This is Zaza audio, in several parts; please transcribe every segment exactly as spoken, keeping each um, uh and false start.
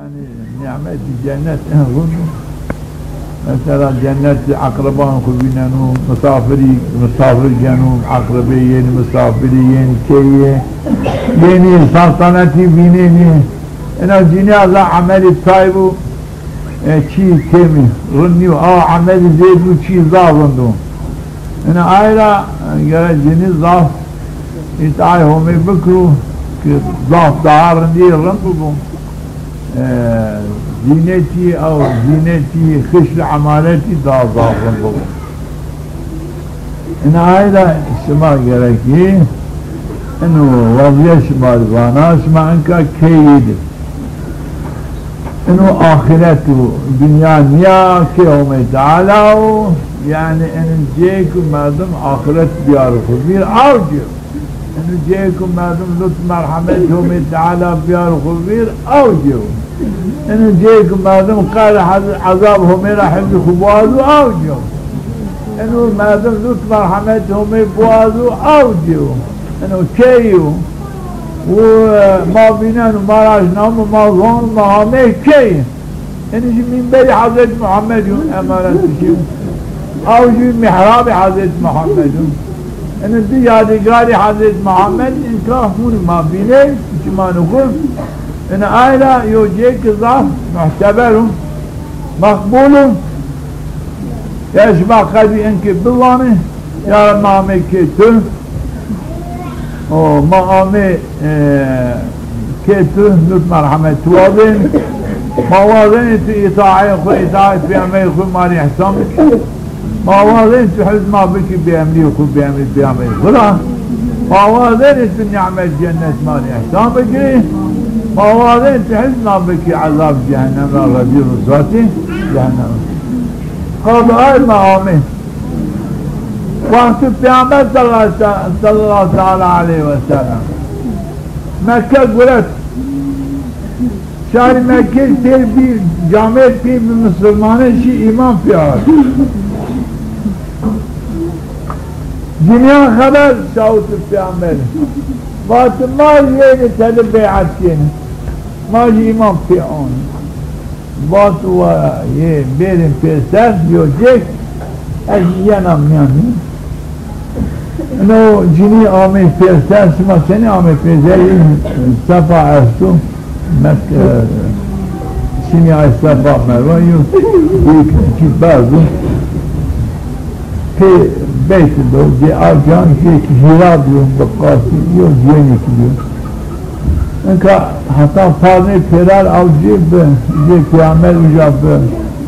Yanî nîmetî cennet en rind o. Mesela cennetî eqreban xwu vîneno, misafirî, misafir geno, eqrebê yenî, misafirî yenî, keyê yenî, saltanetî vînenî. Ena cinîya zaf emelî tay bo, e, çî kêmî, rind nîyo. Aw emelî zêd bo, çî zaf rind o. Ina ay ra, e, gere cinî zaf îtaayê Homê bikiro, ki zaf daha rindî rind bibo. E, zînetî, ew zînetî, xişl û emaletî daha zaf rind bibo. Ina ay ra şima gerekî ino wezîyet şima rê vana, şima inka keyî di. Ino axiret o, dinya nîya, kê Homê Teala o, yanî ino cêyê ku merdim axiret biyaro xwu vîr, aw cê yo. Ino cêyê ku merdim lutf merhemet Homê Teala biyaro xwu vîr, aw cê yo. Ino cêyê ku merdim qehr hez-, ezab Homê ra hifzî xwu biwazo, aw cê yo. Ino merdim lutf merhemet Homê biwazo, aw cê yo. Ino keyî yo. Û, e, ma vîneno, ma ra eşnamo, ma zon, ma amê keyî. Eno jî mînberî Hezretî Muhammed yo, emanet bikî. Aw jî mihrabê Hezretî Muhammed yo. Eno di yadîgarî Hezretî Muhammed, inka hûn ma vînê, çimanê xwu. Eno ay ra yo cê ki zaf muhteber o, meqbul o. Ya şima qedî inkê bivanê, ya ma amê kê tu. O, ma amê, e, kê tu, lutf merhemet tu wazên. Ma wazenê tu îtaayê xwu, îtaayê pêxemberê xwu ma rê îhsan bikî. Ma wazenê tu hifz ma bikî bi emrî xwu, bi emrî pêxemberê xwu ra. Ma wazenê tu nîmet cennet ma rê îhsan bikî. Ma wazenê tu hifz ma bikî ezab cehennem ra, rezîl rûswatî cehennem ra. Qadî ay ma amê. Wextî Peyxamber sallallahu, sallallahu teala aleyhi ve sellem Mekke guret. Şarî Mekke pê bî, camê pê bî, misilmanê şî îman pê ard. Cinîyan xeber şawitî Peyxamberî. Vatî ma yenî tede beyat yenî. Ma jî îman pê anî. Vat wa yê bêrên pêser, yo cêk, ez yena mîyanî. Ino cinî amê pêser, şima senî amê pêser, sefa esto, Mek-, e, şinî ay Sefa Merwa, yo bêk çî berz o. Pê beyt do, cê aw can, cê ki Hîra biyo, bi qasî biyo, cênî ki biyo. Inka heta parnê pêrar aw cê bi, cê Peyxamber uca bi,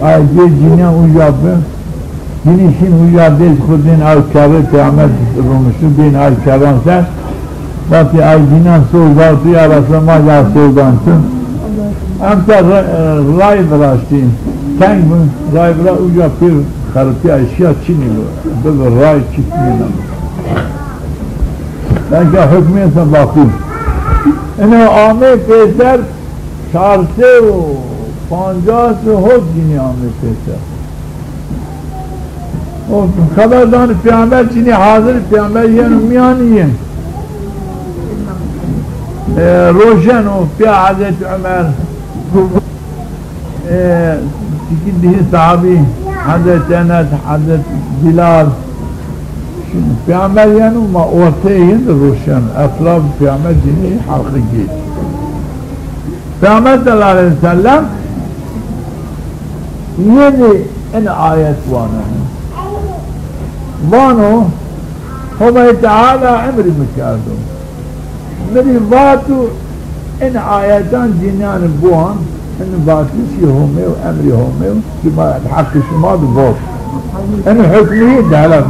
ay cê cinîyan uca bi. Cinî şin uca dêj xwu dên aw kerrê Peyxamber rumişi, dên aw kerran ser. Vatî ay cinîyan soz dawti ya Resula, ma ya soz dan tu. Em te ra-, ray viraştî. Teng bi, ray vira uca pêr xeripîya eşya çinî bi. Bi, bi ray çi çinî bi. Belkî hukmê se baqî. Ino amê pêser çar sey û pancas û hot cinî amê pêser. O xeber danî Peyxamber, cinî hazir, Peyxamber yeno mîyanî yin. E, roşen o pîya Hezretî Omer. E, tikî dihî sahabî, Hezretî Enes, Hezretî Bilal. Şinî Peyxamber yeno ma orteyê yin de roşen. Etraf Peyxamber cinî helqî gêt. Peyxamber sallallahu aleyhi ve sellem yenî in ayet vano. Vano, Homay Teala emrî mi kerdo. Mi rî vato in ayetan cinîyanî biwan, in vatişî Homê û emrî Homê û şima, heqî şima di vot. In hukmî dehlet.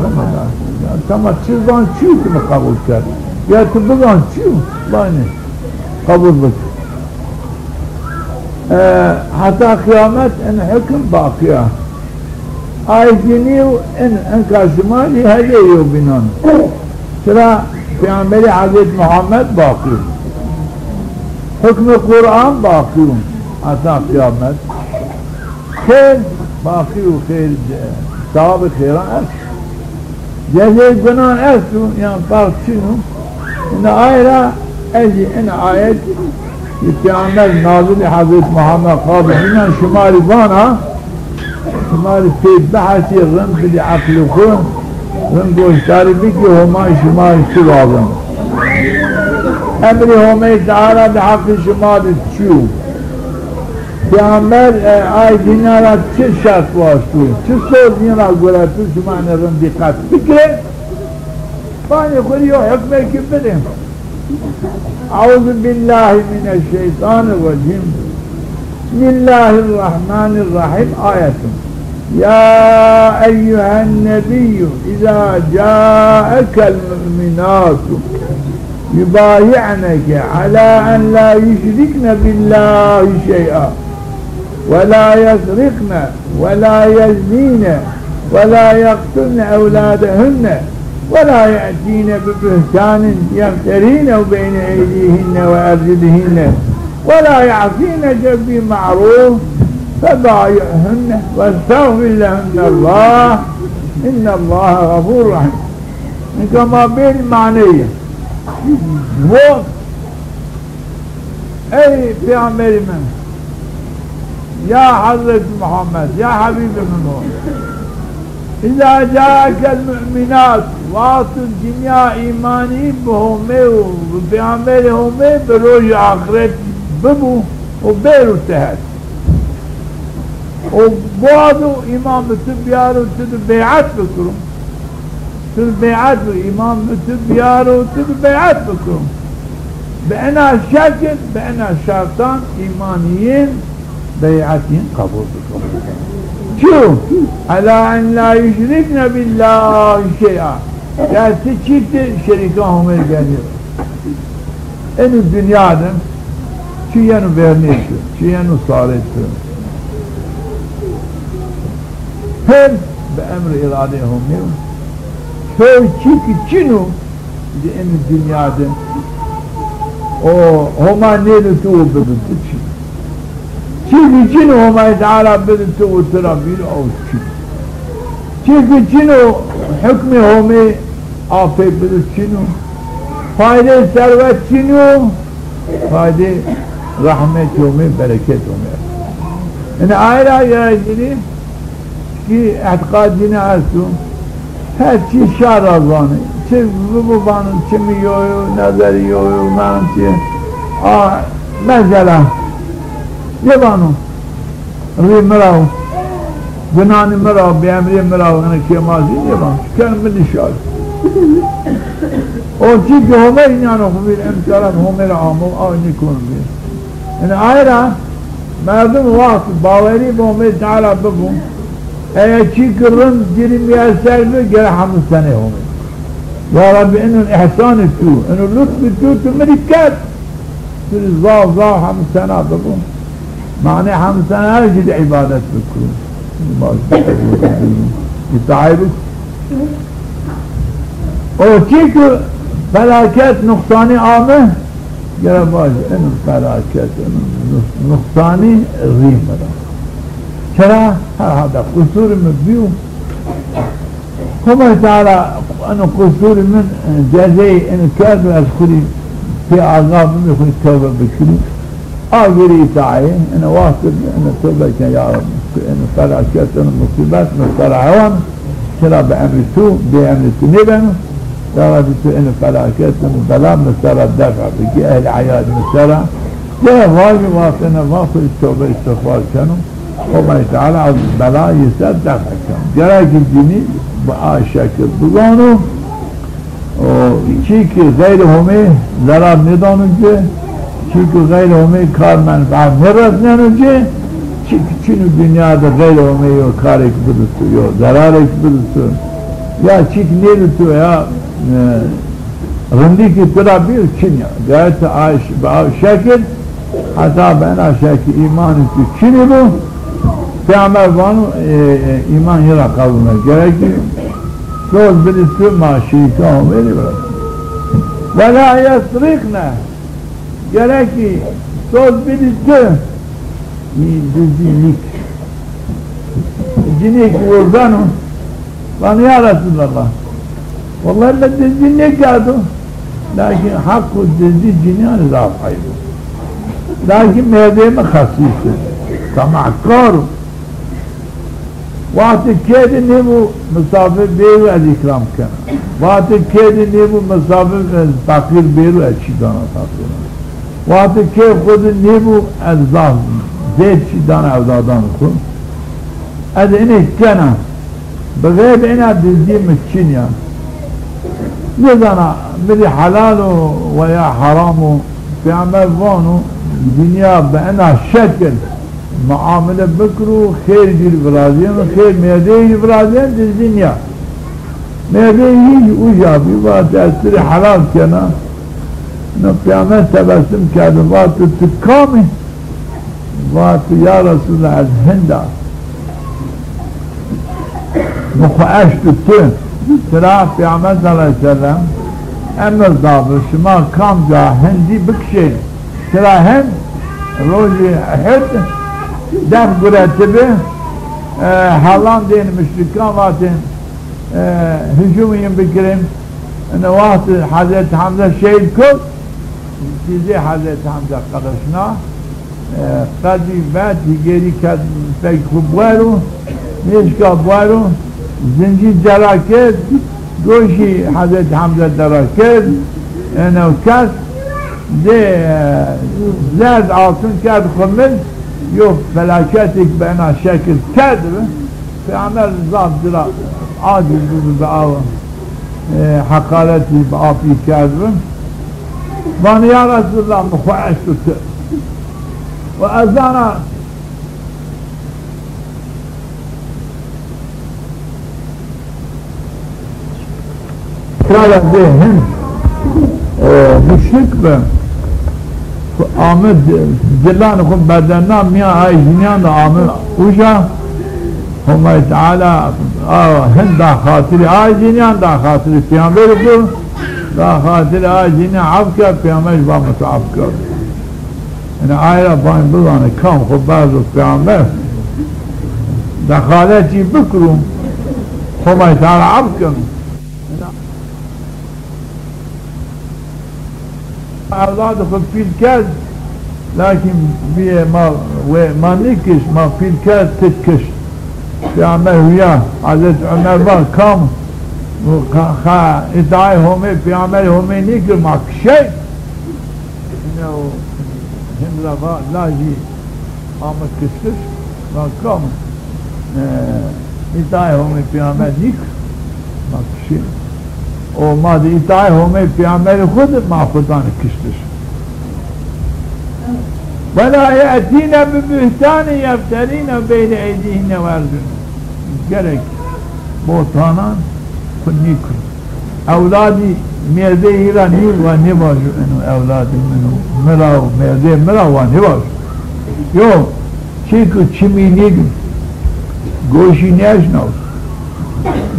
Tamam, çi zan çîyo ki mi qebul kerd. Ya tu bizan çîyo, banê. Qebul bik. E, heta qiyamet in hukm baqî ya. Ay cinî û in, inka şima jî hedê yewbînan. Çira Peyxamberî Hezretî Muhammed baqî yo. Hukmê Quran baqî yo heta qiyamet. Xêr baqî yo, xêr, sewabê xêran est. Cezayê gunan esto, yan ferq çin o. Ina ay ra ez jî ina ayet Peyxamber nazilî Hezret Muhammed qab dînan şima rî vana, şima rî pê bihesî, rind bidî eqlê xwu, rind goşdarî bikî, Homay şima rî çi vazeno. Emrê Homey Teala di heqê şima di çi yo? Peyxamber, e, ay dîna ra çi şert waşto, çi soz yin ra gureto, şima ene rind dîqet bikirê. Vanê xwu rê yew hukmêkî bidê. Euzu billahi mineşşeytanirracim. Bismillahirrahmanirrahim. Ayetun. Ya eyyuhen nebiyyü, iza caekel mu'minatu yubayi'neke ala en la yüşrikne billahi şey'a. ولا يسرقن ولا يزنين ولا يقتلن أولادهن ولا يأتين ببهتان يفترينه بين أيديهن وأرجلهن ولا يعصينك في معروف فبايعهن واستغفر لهن الله إن الله غفور رحيم. Nika ma bêrî maneyê. Vo, ey Peyxamberî min, ya Hezretî Muhammed, ya Habîbê min o. Îza caekel mu'minat, wexto cinîya îmanî bi Homê û bi Peyxamberê Homê bi rojê axiret bibo û bêro ti het. Û biwado îman bi ti biyaro, ti di bey'et bikiro. Ti di bey'et bi, îman bi ti biyaro, ti di bey'et bikiro. Bi ena şekil, bi ena şertan îmanî yin, bey'et yin qebul bikiro. Çi yo? Ela en la yuşrikne billahi şey'a. Ya ti çîk di şerîka Homê gênî. Enî dinya de çi yeno vernê tu, çi yeno sarê tu. Her bi emr îradê Homê yo. Her çî ki çin o di enî dinya de, o Homa nêdo tu o bido, tu çin o. Çî ki çin o Homayî Teala bido tu o, tu ra bîro, o çin o. Çî ki çin o, hukmê Homê a pê bido, çin o. Faydê serwet çin o, faydê rehmet Homê, bereket Homê. Yanî aye ra ya cinî ki îtîqad cinî esto, her çî şer ra zanê. Çi bibo vano, çimî yo yo, nezerî yo yo, vano çi. A, mesela, nêvano. Rî mi ra wo, ginanî mi ra wo, bêemrê mi ra wo, ene kêmazî nêvano. Ken mi nîşar. O çî ki Homey nîyano xwu vîr, em teref Homê ra amo, aw nîkono vîr. Yanî aye ra merdim wext bawerî bi Homê Teala bibo, eya çî ki rind ci rî mîyeser bi, gere hemû senê Homê. Ya Rebbî, ino îhsanê tu, ino lutfê tu, tu mi rî kerd. Tu rî zaf zaf hemû sena bibo. Manê hemû sena her ci de îbadet bikiro. Îtaê bikiro. O çî ki felaket, nuqsanî ame, gere vajî, ino felaket, ino nus-, nuqsanî rî mi ra. Çira? Herhalde qusurî mi bîyo. Homay Teala eno qusurî min, e, cezeyê eno kerdo, ez xwu rî pê agah bibî, xwu rî tewbe bikirî. A gêrî îtaê, eno wext eno tewbe ken, ya Rebbî, eno felaket, eno musîbet mi ser ra hewan, çira bi emrê tu, bê emrê tu nêbeno. Ya Rebbî, tu eno felaket, eno bela mi ser ra def bikî, ehlê eyalî mi ser ra. De vajî, wext eno va xwu rî tewbe îstixfar keno. Homay Teala ez bela yi ser def keno. Gerek ki cinî bi a şekil bizano. O çî ki xeyrê Homê zerar nêdano ci, çî ki xeyrê Homê kar menfeet nêresneno ci, çî ki çin o dinya de xeyrê Homê yo karêk bido tu, yo zerarêk bido tu, ya çîk nêdo tu, ya, e, rindî ki tu ra bîyo, çin ya. Gayet aş, bi aw şekil, heta bi ena şekil îmanî tu çinî bo, Peyxamber vano, e, e, îman yi ra qebul nêbo. Gerek ki soz bidî tu, ma şerîka Homê rî bira. Ve la yesrikne. Gerek ki soz bidî tu, yi dizdî nîk. Cinî ki wirzeno, vano, ya Resulallah, wellahî mi dizdî nêkerdo, lakin heq û dizdî cinîyan zaf eyb o. Lakîn mêrdê mi xesîs o, temahkar o. Wextê kê de nêbo misafir bêro ez îkram kena. Wextê kê de nêbo misafir, e, feqîr bêro ez çî dana feqîran. Wextê kê xwu de nêbo ez zaf zêd çî dana ewladanê xwu. Ez inê kena. Bi xeyrê ina dizdî mi çin ya. Nêzana mi rê helal o weya heram o. Peyxamber vano, dinya bi ina şekil muamele bikiro, xêr jî virazîyeno, xêr mêrdeyî jî virazîyeno, dizdî nîya. Mêrdeyî jî uca bî, vato ez ti rê helal kena. No Peyxamber tebessum kerdo, vato ti kam î? Vato ya Resulallah, ez Hind a. Mi xwu eşto ti. Tira Peyxamber sallallahu aleyhi ve sellem emir da bi, şima kamca Hindî bikişênê. Tira Hind rojê Uhud def guretibi, e, helandên muşrîkan vatên, e, hicûmê yin bikirên. Ene wext Hezretî Hemze şehîd kewt, dizê Hezretî Hemze qirişna. E, qedî vet, hîgêrî kerd, pey xwu buwero, nêşka buwero, zincîr dera kerd, goşî Hezretî Hemze dera kerd, ene kes dê, e, zerd altun kerd xwu mil, yo felaketêk bi ena şekil kerd bi. Peyxamber zaf ci ra aciz bibi, bi aw, e, heqaretî bi apî kerd bi. Vano ya Resulallah, mi xwu eşto ti. Û ez zana Kara zê hin, e, muşrik bi, ame di-, dilanê xwu bedena mîyan ay cinîyan de ame uca, Homay Teala, a, hin da xatirî ay cinîyan, da xatirî peyxamberî xwu, da xatirî ay cinîyan ef kerd, peyxamber jî va mi to ef kerd. Yanî ay ra banî bizanê kam xwu berzo peyxamber, dexalet jî bikiro, Homay Teala ef keno. Ewladê xwu pîl kerd, lakîn bîyê ma wê ma nêkiş, ma pîl kerd, ti kiş. Peyxamber huya, Hezretî Omer va kam, xa, xa, îtaê Homê, peyxamberî Homê nêkir, ma kişey. Ine o Hind ra va, lajî ame kiştiş, va kam, e, îtaê Homê peyxamber nîk, ma kişî. O ma de îtaê Homê peyxamberî xwu de ma xwu danê kiştiş. Wela ye'tîne bi buhtanin yefterîne beyne eydîhinne we ercûlihînne. Gerek bohtanan xwu nîkir. Ewladî mêrdeyî ra nî wa nêvajo eno ewladê min o, mi ra o, mêrdê mi ra wa nêvajo. Yo, çîku çimî nî, goşî nêeşnaw.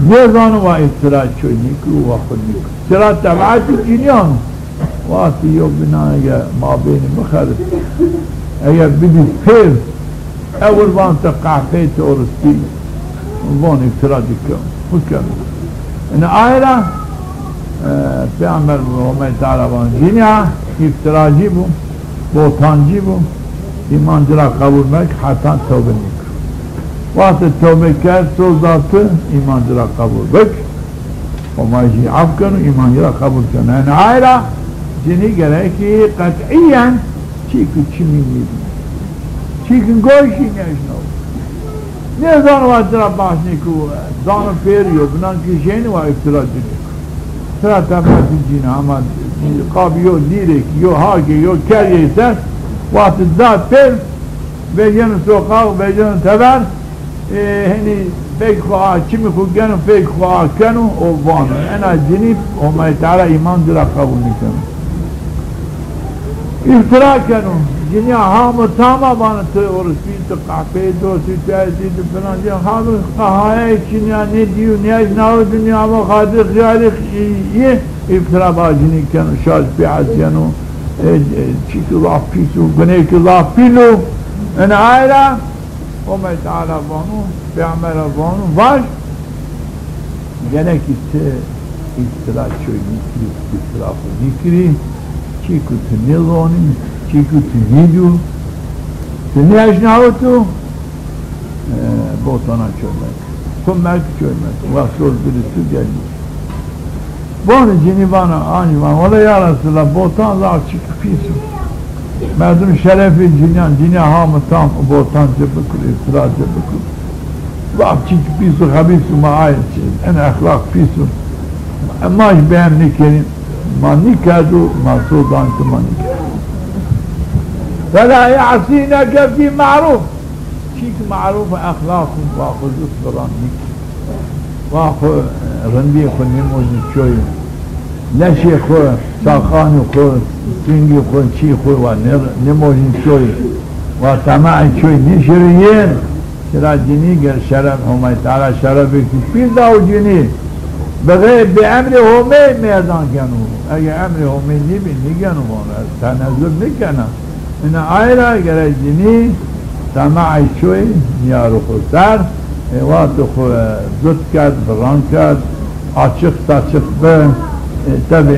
Nêzano wa îftira çoy nîkir û wa xwu nîkir. Tira tebietî cinîyan o. Wextî yo bina ge mabeynî bixelit. Eger bidî pêr, ewil van ti qehpeyê ti oristî, von îftira dike, xwu keno. Ina ay ra, e, Peyxamber Homay Teala van cinîya îftiracî bo, bohtancî bo, îman ci ra qebul mek, heta tewbe nîkir. Wextê tewbe kerd, soz da ti, îman ci ra qebul bik. Homa jî ef keno, îman ci ra qebul keno. Yanî ay ra cinî gerekî qet'îyen çîku çimî nîbî. Çîku goşî nêeşnaw. Nêzano wa ci ra behs nêko, zano pêrî yo, binan kişenî wa îftira ci nêko. Tira tebietî cinî, hema qabî yo dîrêk, yo hakê, yo kerîyê ser, wextî da pêr, vejeno soqax, vejeno teber, e, henî peyk xwu a, çimî xwu geno, peyk xwu a keno û vano. Ena cinî Homay Teala îman ci ra qebul nêkeno. Îftira keno. Cinîya hamo tama vano ti oristî, ti qehpeyê dostî, ti ezî, ti filan, ti hamo qehayayê cinîya nêdîyo, nêeşnawo cinîya, ama xatir xiyalî yê îftira ba cinî keno, şaş pê ez yeno, e, e, çîkî zaf pîs o, gunêkî zaf pîl o. Ena ay ra Homay Teala vano, peyxamber ra vano, vaj, gerekî ti îftira çoy nîkirî, îftira xwu nîkirî, çîku ti nêzonî, Çîku tu nîdû, tu nêeşnawitû, e, botana coy mekî. Xwu mekî coy mekî. Wext roz bidî tu gelî. Bonî cinî vana, anî vana, wele ya Resulallah, botan zaf çîkî pîs o. Merdim şerefê cinîyan, cinîya ha mi tam botan ci bikir, îftira ci bikir. Zaf çîkî pîs o, xebîs o, ma ay çî, en exlaq pîs o. Ma jî behem nêkenî, ma nîkerdû, ma sodan ki ma nîkerdû. Fela ya'sîneke fî ma'rûf. Çîk ma'rûf exlaq o, wa xwu zû firan nîkî. Wa xwu, e, rindî xwu nêmojî çoyî. Leşê xwu, saqanî xwu, singî xwu, çî xwu wa nê-, nêmojî çoyî. Wa temaê çoyî nêşêrî yên. Çira cinî ger şeref, Homay Teala şerefêkî pîl dawo cinî. Bi xey-, bi emrê Homey merdan keno. Ege emrê Homey nîbî, nîgeno vana. Ez tenezzul nêkena. Ina ay ra gerek cinî temaê çoy nîyaro xwu ser, e, wexto xwu zut kerd, viran kerd, açiq saçiq bi, e, tebî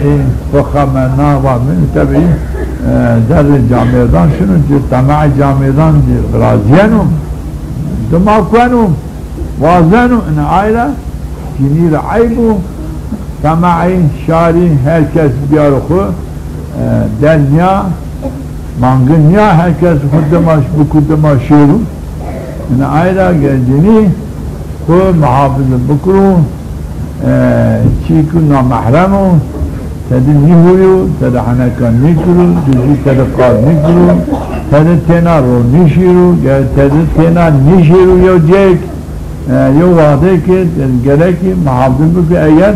xwu xeme na wa min, tebî, e, zerrê camêrdan şino ci, temaê camêrdan ci virazîyeno, dima kueno. Wazeno ina ay ra cinî ra eyb o, temaê şarî her kes biyaro xwu, e, del nîya, mangin nîya, her kes xwu dima ş-, biku dima şêro. Ina ay ra ger cinî xwu muhafize bikiro, e, çîku namehrem o, tede nîhuyo, tede heneka nêkiro, duzî tede qal nêkiro, tede têna ro nêşêro, ge-, tede têna nêşêro yew cêk, e, yew wextêkê tede gerekî muhafize bikiro. Eger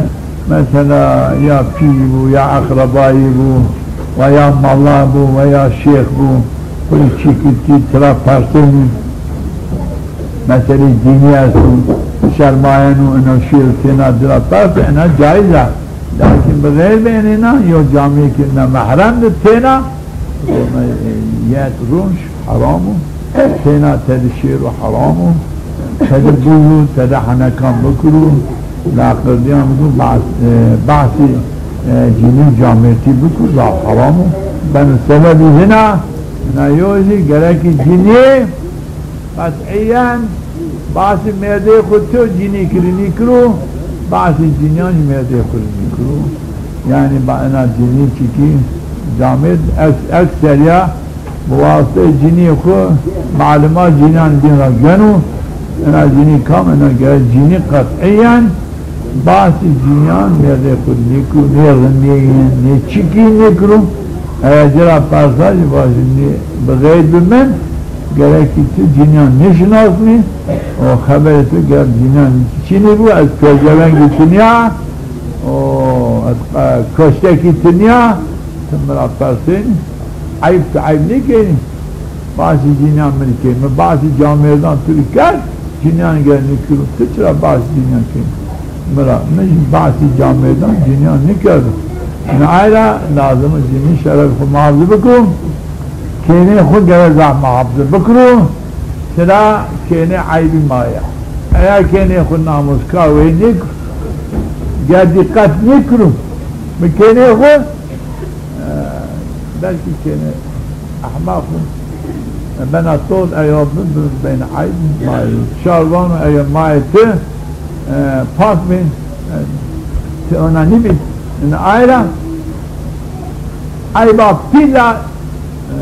mesela ya pîrî bo, ya eqrebayî bo, wa ya mala bo, wa ya şêx bo, xwu çîkî tî tira persenî, meseleyê dînî esto, şermayeno, ina şêro têna dira perse, ina caiz a. Lakin bi xeyr benê na, yo camêkê namehrem de têna, ona, e, yet ronş heram o, têna tede şêro heram o, tede buyo, tede henekan bikiro, laqirdiyan bikiro, bahs-, e, bahsê, e, cinî camêrtî bikiro, zaf heram o. Beno sebebî hina, hina yo zî gerekî cinî, qet'îyen, bahsê mêrdeyê xwu to cinî kirî nîkiro, bahsê cinîyan jî mêrdeyê xwu rê nîkiro. Yanî ba ina cinî çikî camêrd eks-, ekseriya bi wasiteyê cinîyê xwu maluma cinîyan dîn ra geno. Ina cinî kam? Ina gere cinî qet'îyen Bahsê cinîyan mêrdê xwu nêkiro, nê rindîyê, nê çikî nêkiro. Eger ci ra persa jî vajî nê, bi xeyr bi min, gerekî ti cinîyan nêşinasnî, o xeberê tu ger cinîyan çinî bû, ez pêcevengî ti nîya, o ez, e, koştekî ti nîya, ti mi ra persenî, eyb ti eyb nêkenî. Bahsê cinîyan mi rê key. Mi bahsê camêrdan tu rê kerd, cinîyan ger nêkiro. Tu çira bahsê cinîyan kenî? Mi ra, mi jî bahsê camêrdan cinîyan nêkerdo. Ina ay ra lazim o cinî şerefê xwu muhafize biko. Kênê xwu gere zaf muhafize bikiro. Çira kênê eybî ma ya. Eya kênê xwu namuskar wey nêkiro, ger dîqet nêkiro, mi kênê xwu, e, belkî kênê ehmeq o. E, bena tol eyo bi, bi, bena eyb ma yê. Şar vano eyo ma yê ti, e, pak bî, e, ti ona nîbî. Ina ay ra eyba pîl a, e,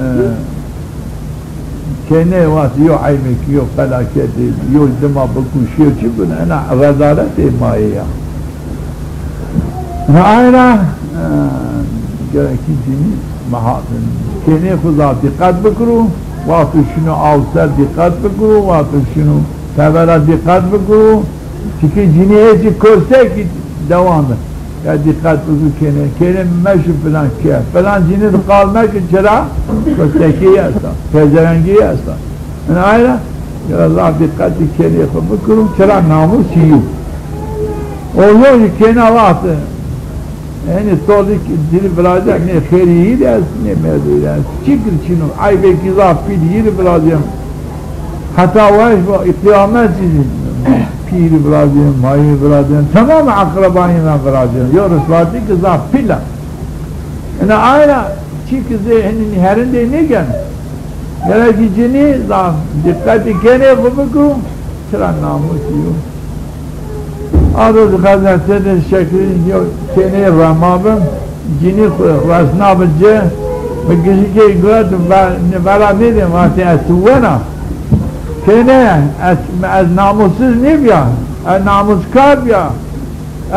kênê wast yo eybêkî, yo felaketê, yo dima bikuşî, yo çi bino, ina rezaletê ma yê ya. Ina ay ra, e, gerekî cinî meha-, kênê xwu zaf dîqet bikiro, wexto şino aw ser dîqet bikiro, wexto şino tevera dîqet bikiro. Çike cinî hêsî kostekî dewam bi. Ya dîqet bikiro kênê, kênê meşo filan ke. Filan cinî de qal meke, çira? Kostekî esta, pêcevengî esta. Ina ay ra, ya zaf dîqetî kênê xwu bikiro, çira namûsî yo. O yo jî kêna wext, henî tolî ci rê virazîya, nê xêrî yî de est, nê merdî yî de est. Çikir çin o, eybêkî zaf pîl yî rê virazîya. Heta weş bo, qiyamet zî pîrî virazîya, mayî virazîya, temam eqrebayîn ra virazîya. Yo risvatî ki zaf pîl a. Ina ay ra Çî ki zê hinî herindê nêgeno. Gerek cinî zaf dîqetî kenê xwu biko, çira namusî yo. A roz xezete de şekilî yo kênê rema bi, cinî xwu resna bi ci, mi gijikê guret ve-, vera nêdê, vatê ez tu wena. Kênê, ez, ez namussiz nêbîya, ez namuskar bîya.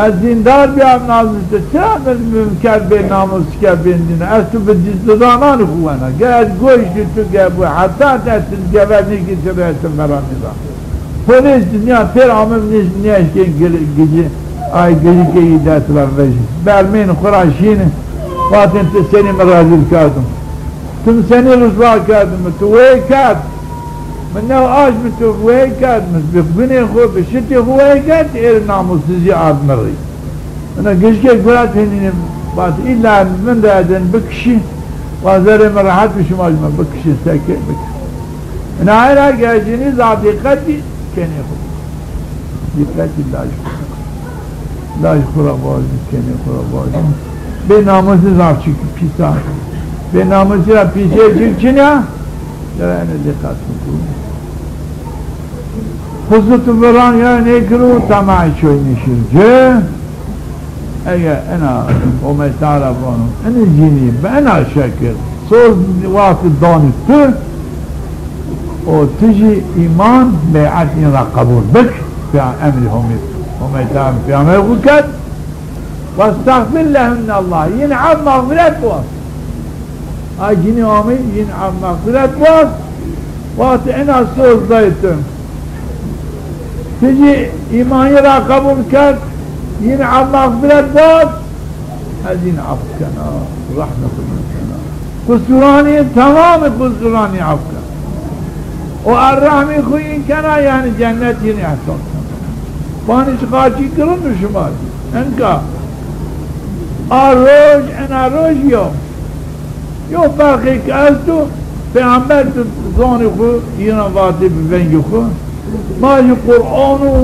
Ez dîndar bîya, namus tu çira min, min kerd bênamus, kerd bêdîn? Ez tu bi dî-, didanan xwu wena. Ge ez goştî tu ge bu, heta ez tu gever nêkî tu rê ez tu vera nêda. Polîs dinya têr ame, nîş-, nêeşkên gir-, gicî, ay gicikê yî dest ra vejî. Bermên xwu ra şîni, vatên tu senî mi rezîl kerdo. Tu mi senî riswa kerd, mi tu wê kerd. Mi new aşt, mi tu wê kerd, mi bi gunê xwu, bi şitê xwu wê kerd, êr namussizî ard mi rî. Ina gijikê guret hinînî vat, îlla min de edin bikişî, wa zerê mi rehet bi şima, şima bikişî, seke bikişî. Ina ay ra gejînî zaf dîqetî kenê xwu. Dîqetî laj xwu. Laj xwu ra vajî, kenê xwu ra vajî. Bênamusî zaf çîk pîs a. Bênamusî ra pîsê çîk çin a. Yara ene dîqet bikû. Xwu zû tu viran ya nêkiro, temay çoy nişir ci. Ege ena Homay Teala vano, ini cinî bi ena şekil soz wextî danî tu, o tu jî îman, beyet în ra qebul bik, pê emrî Homay, Homay Teala peyamberî xwu kerd. Westexfir lehunne Allah. Yin ef mexfiret biwast. A cinî amî, yin ef mexfiret biwast. Wextî ena soz dayê tu. Ti jî îmanî ra qebul kerd, yin ef mexfiret biwast. Ez yin ef kena, rehmet yin kena. Qusuranî, temamê qusuranî ef kena. O errehmî xwu yin kena, yanî cennet yin îhsan kena. Vanî çiqaçî girin o şima dî. Enka a roj, ena roj yo. Yo ferqêk esto, peyamber di zonî xwu yina vatê bi vengî xwu. Ma jî Quran û,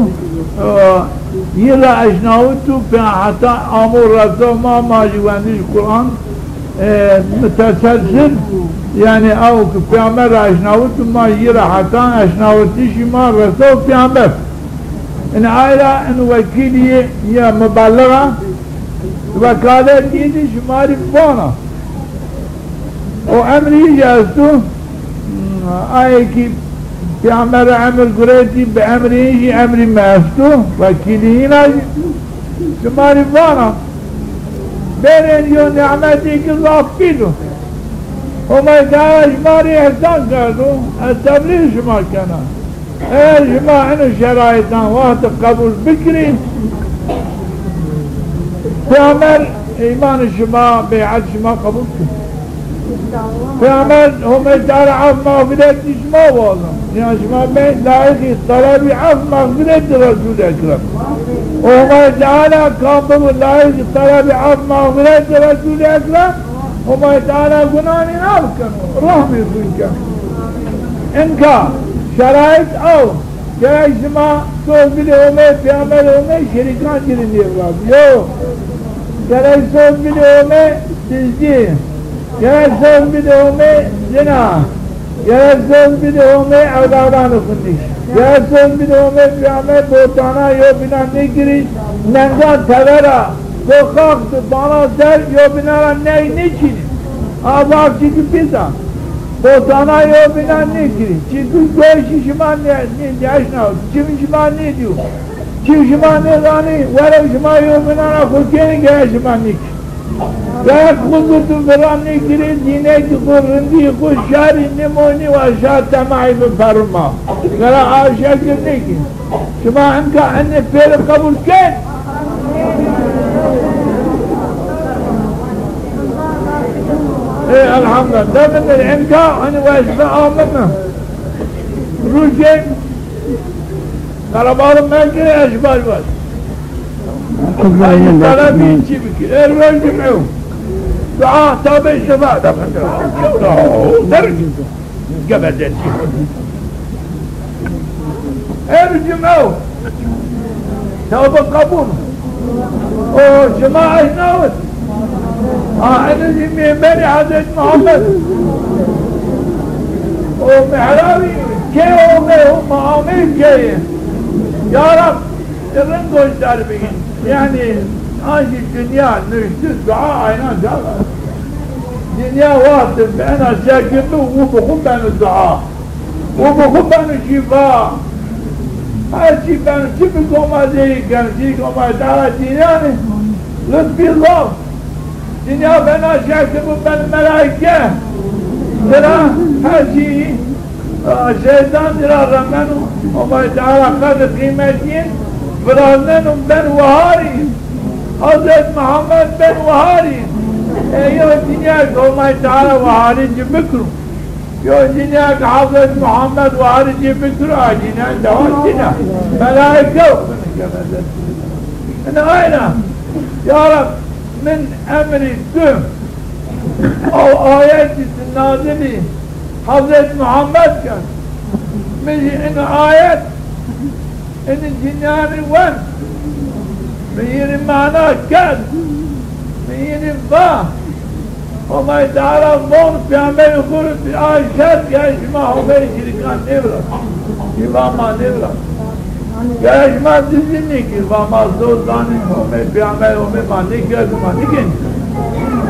e, yi ra eşnawit û pê heta amo reso ma, ma jî wendiş Quran, e, miteselsil, yanî ew ki peyamber ra eşnawit û ma yi ra heta eşnawitişî ma reso peyamber. Ina ay ra in wekîlî ya mubelliga, wekalet yî di şima rî vana. O emrî jî esto, ayê kî peyamber ra emir guretî, bi emrî jî emrî mi esto, wekîlî yîna jî şima rî vana. Bêrên yo nîmetêkî zaf pîl o. Homay Teala şima rê îhsan kerdo, ez tebrîk şima kena. Eger şima ino şeraîtan wextî qebul bikirî, Peyxamber îmanê şima, beyet şima qebul kir. Peyxamber Homay Teala ef mexfîret şima wazen. Ya şima bên layiqî telebî ef mexfîretî Resûlî Ekrem. Homay Teala kam bibo layiqî telebî ef mexfîretî Resûlî Ekrem, Homay Teala gunanî naf keno, rehmî xwu keno. Inka şeraît ew, gerek şima soz bidê Homê, Peyxamberê Homê, şerîkan ci rê nêvirabi. Yo. Gerek soz bidê Homê, dizdî. Gerek soz bidê Homê, zina. Gerek soz bidê Homê, ewladanê xwu nîş. Gerek soz bidê Homê, Peyxamber bohtana yo bînan nêgirî, nengan tevera, go xax di bana ser, yo bîna ra ney nêçînî. A zaf çîkî pîs a. Bohtana yo bînan nêgirî. Çîkî goşî şima nê, nê, nêeşnawit. Çimî şima nêdîyo. Çî şima nêzanî, were şima yo bînan ra xwu kenî, gerek şima nêkî. Gerek xwu zû tu viran nêgirî, dînekî xwu, rindî xwu, şerî nêmonî, wa şa temahî biperima. Gerek a şekil nêkî. Şima inka enê pêrî qebul kên? Ê, elhamdulillah. Demin de inka, hani, wezîfe amime. Rûcê Qerebalix mekirê, ez ji bar vaj. Talebî çî bikir. Ê roj cum'e yo. Dua tabê şefa. Der gebe der. Ê roj cum'e yo. Tewbe qebul. O şima eşnawit. Ha, eno zî mînberî Hezret Muhammed. O mihrabî ke o me o maqamê keye. Ya Rab, rind goşdar bigin. Yanî, ancî dinya nuşti dua ayna cala. Dinya wexti bena şekil bi, û bi xwu beno dua. Û bi xwu beno şîfa. Her çî beno, çi bi goma zey keno, çi goma dara dînanê, lutfî zaf. Dinya bena şekil bi, beno melaîke. Zira her çî, a, şeytan zira remeno, Homay Teala qedr qîmet yin virazneno, beno weharî. Hezret Muhammed beno weharî. E, yo dinya ke Homay Teala weharî ci bikiro. Yo dinya ke Hezret Muhammed weharî ci bikiro, a dinya dewa çin a. Melaîke o. Ina ayna. Ya Rab, min emrî tu, o ayet ki tu nazilî Hezret Muhammed kerd. Mi jî in ayet, in cinyanî wend. Mi yînî mana kerd. Mi yînî va. Homay Teala von peyamberî xwu rê, ay şer, gel şima Homey şirîkan nêvirazî. Şima ma nêvirazî. Gel şima dizî nêkir, va ma zor danî Homey peyamber, Homey ma nêkerdi, ma nêkenî.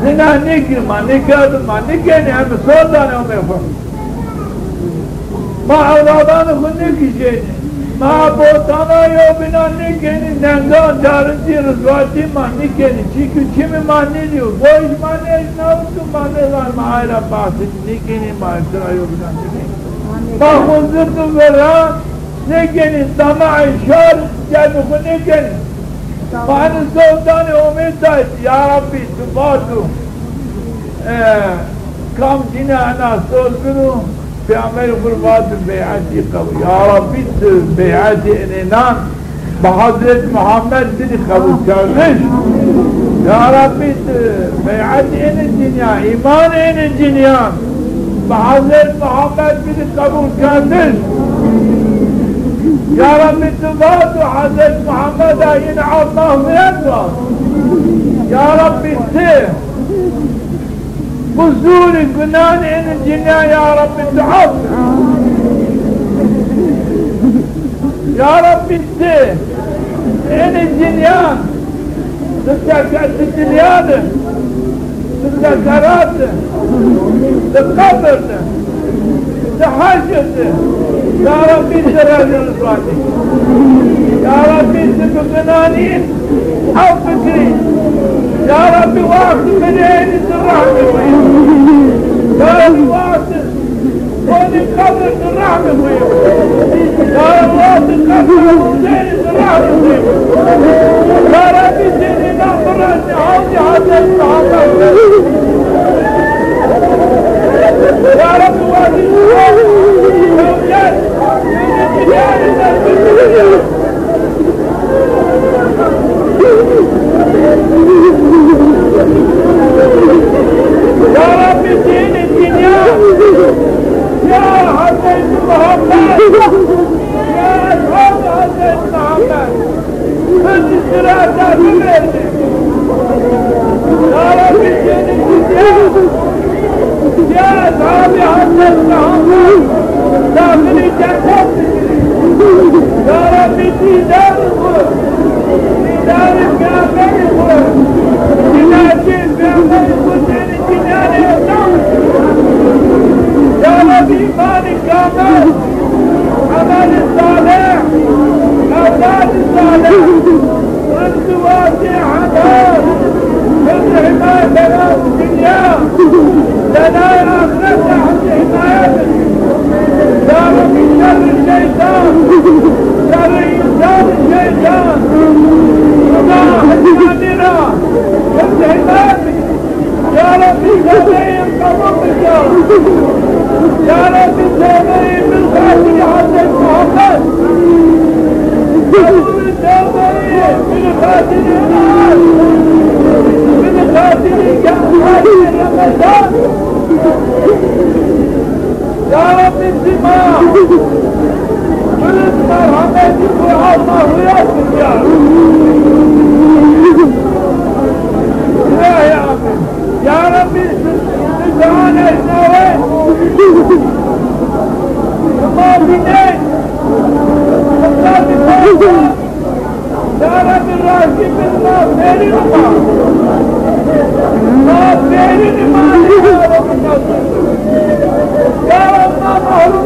Zina nêkir, ma nêkerdi, ma nêkenî, hem zor danî Homey xwu. Ma ewladanê xwu nêkişenî. Ma bohtana yewbînan nêkenî, nengan, carizî, rizwatî ma nêkenî. Çîkî çimî ma nêdîyo. Goyş ma nêşnawit û ma nêzan, ma ay ra behsî nêkenî, ma îftira yewbînan nêkenî. Ma xwu zird û viran nêkenî, tamaê şar, cebî xwu nêkenî. Ma enî zor danî Homey tay, ya Rabbî, tu vato. E, kam cîna ena soz biro, peyamberî xwu rê vato beyetî qebul. Ya Rabbî, tu beyetî inînan bi Hezret Muhammed bidî qebulkerdiş. Ya Rabbî, tu beyetî inî cinîyan, îmanê inî cinîyan bi Hezret Muhammed bidî qebulkerdiş. Ya Rabbî, tu vato Hezret Muhammed a yîn af mexfîret wa. Ya Rabbî, tu qusûrî, gunanê inî cinîyan, ya Rabbî, tu af. Ya Rabbî, ti inî cinîyan, ti seke-, ti dinya de, ti sekerat de, ti qebir de, ti heşr de, ya Rabbî, ti rehmî rizwatî. Ya Rabbî, ti bi gunanî ef bikirî. Ya Rabbî, wextî binê inî tu rehmî xwu yî. Ya Rabbî, wextî bonî qebir tu rehmî xwu yî. Ya Rabbî, wextî qebir tu rehmî xwu yî. Ya Rabbî, ti înan biresnî hewcî Hezret Muhammed. Ya Rabbî, wextî Ya Rabbî, dînî dinya, ya Hezret Muhammed, ya Eshabî Hezret Muhammed, hizî sirata bivêrnî. Ya Rabbî, dînî dinya, ya Eshabî Hezret Muhammed, daxilî cennet bikirî. Ya Rabbî, dîdarê xwu, dîdarê peyamberê xwu, dîdarê peyamberê xwu tenê cinîyanê îslam bikirî. Ya Rabbî, îmanê kamil, emelê salih, ewladê salih. Rizq û wazê helal, hifz û himayet belanê dinya, belayê axirete hifz û himayet. Ya Rabbî, şerrî şeytan, şerrî însan û şeytan, gunahistanî ra hifz û himayet. Ya Rabbî, tewbeyê qebul bike. Ya Rabbî, tewbeyê bil xatirî Hezret Muhammed. Qebulê tewbeyê bil xatirî nas. Bil xatirî ke ayê Remezan. Ya Rabbî, sima bi merhemetî xwu, Allahu ya Rabbî ya. Îlahî, amîn. Dara mi rahî bin ma verîn ma. Ma verîn ma. Dara ma mahrum